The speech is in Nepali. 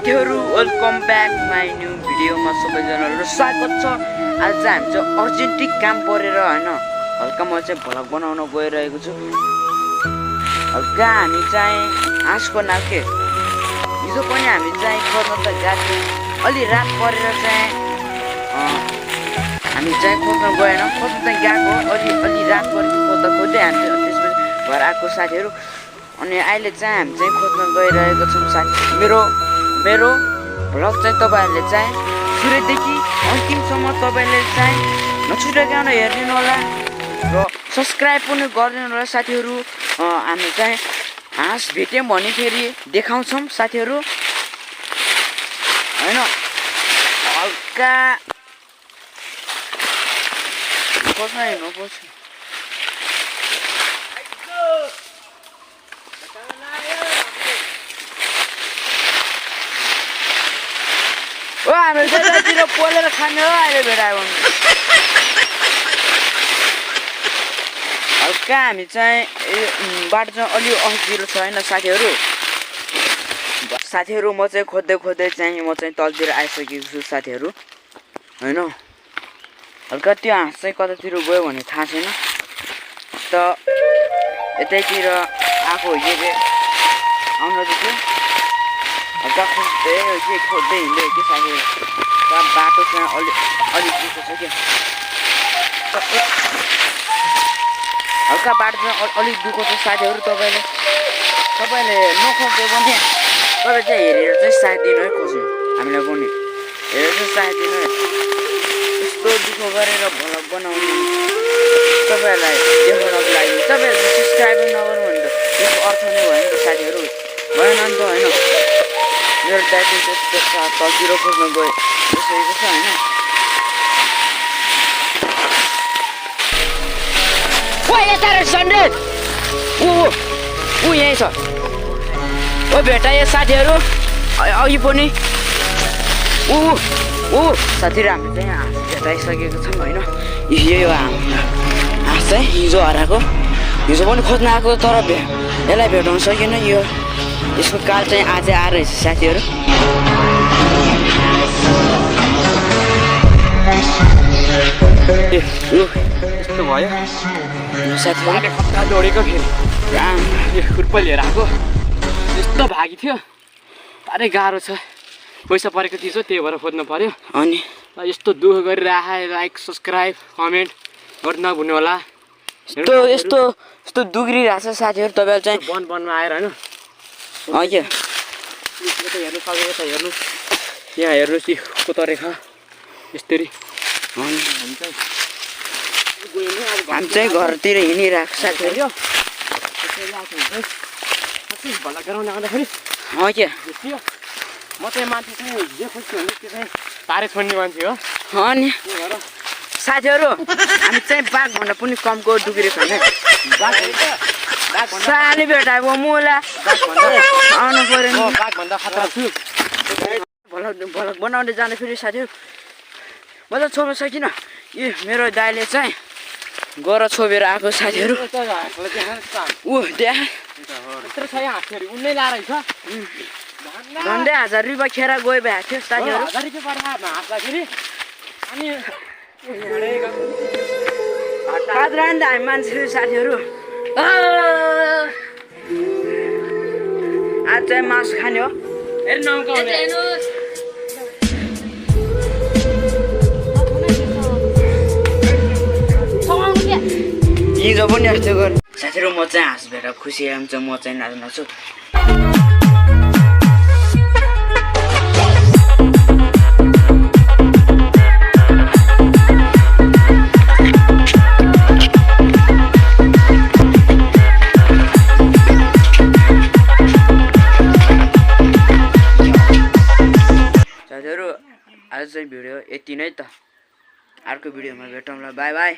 साथीहरु वेलकम ब्याक माई न्यू भिडियोमा सबैजनाहरु स्वागत छ। आज चाहिँ हामी चाहिँ अर्जेन्टिक काम परेर हैन हल्का म चाहिँ भ्लग बनाउन गइरहेको छु। हल्का हामी चाहिँ हाँसको नाल के हिजो पनि हामी चाहिँ खोज्न त गएको अलि रात परेर चाहिँ हामी चाहिँ खोज्न गएन, खोज्न त गएको अलि रात परेर खोज्दा खोज्दै हामी त्यसपछि घर आएको साथीहरु। अनि अहिले चाहिँ हामी चाहिँ खोज्न गइरहेको छौं साथी। मेरो भ्लग चाहिँ तपाईहरुले चाहिँ सुरुदेखि अन्तिमसम्म तपाईले चाहिँ नछुटाइकन हेर्नु होला र सब्स्क्राइब पनि गरिदिनु होला साथीहरु। हामी चाहिँ हाँस भेट्यौं भने फेरि देखाउँछौं साथीहरु हैन। हल्का खोज्न हिँड्नुपर्छ। ओ हामी जतातिर पोलेर खाने हो अहिले भेटायो भने। हल्का हामी चाहिँ बाटो चाहिँ अलि अल्छिलो छ हैन साथीहरु। म चाहिँ खोज्दै चाहिँ म चाहिँ तलतिर आइसकेको छु साथीहरु हैन। हल्का त्यो हाँस चाहिँ कतातिर गयो भने थाहा छैन त यतैतिर आएको हेरे आउन दियो। हल्का खोज्दै हिँड्दै के साथीहरु बाटो चाहिँ अलि दुःख छ क्या। हल्का बाटो चाहिँ अलि दुःख छ साथीहरु। तपाईले नखोज्यो भने तपाईँ चाहिँ हेरेर चाहिँ साथ दिनु है खोज्नु हामीलाई पनि हेरेर चाहिँ साथ दिनु है। यस्तो दुःख गरेर भ्लग बनाउनु तपाईहरुलाई देखाउनको लागि तपाईहरुले सब्स्क्राइब नगर्नु भने त त्यसको अर्थ नै भएन त साथीहरु, भएन नि त हैन। मेरो दाइले त्यस्तो तलतिर खोज्न गयो त्यसैको छ हैन। ओ यता रे सन्डे ऊ यही छ ओ भेटाए साथीहरु अघि पनि ऊ साथीहरु। हामी चाहिँ हाँस भेटाइसकेको छौँ हैन। यही हो हाँस चाहिँ हिजो हराएको, हिजो पनि खोज्न आएको तर यसलाई भेटाउन सकेन। यसको काल चाहिँ आज आएर साथीहरु। यस्तो भयो साथीहरु खत्ता दौडेको फेरि यो खुर्पा लिएर आएको यस्तो भागी थियो। साह्रै गाह्रो छ, पैसा परेको थिएछ त्यही भएर खोज्नु पर्यो। अनि यस्तो दुःख गरेर लाइक सब्स्क्राइब कमेन्ट गर्न नभुल्नु होला। यस्तो दुख्रिरहेछ साथीहरु। तपाईहरु चाहिँ वनमा आएर हैन हेर्नु सकेको छ हेर्नु यहाँ हेर्नुहोस् यो कोतरेखा यसरी। हामी चाहिँ घरतिर हिँडिरहेको साथीहरु। भला गराउन आउँदाखेरि क्या म चाहिँ मान्छे चाहिँ जे खोज्छु भने त्यो चाहिँ तारे छोड्ने मान्छे हो। अनि साथीहरु हामी चाहिँ बाघभन्दा पनि कमको दुख्रिएको छैन। साली भेटाएको मुला आउनु पर्यो नि। बाघभन्दा खतरा छु। भ्लग बनाउँदै जाँदाखेरि साथीहरु म त छोप्न सकिनँ। मेरो दाइले चाहिँ गएर छोपेर आएको साथीहरु। झन्डै 1000 रुपियाँ खेर गयो भएको थियो साथीहरु। हामी मान्छे साथीहरु आज चाहिँ मासु खाने हो। हिजो पनि यस्तो गर साथीहरु। म चाहिँ हाँस भेटेर खुसी हुन्छ। म चाहिँ नाच्छु। साथीहरु आज चाहिँ भिडियो यति नै त। अर्को भिडियोमा भेटौँला। By by.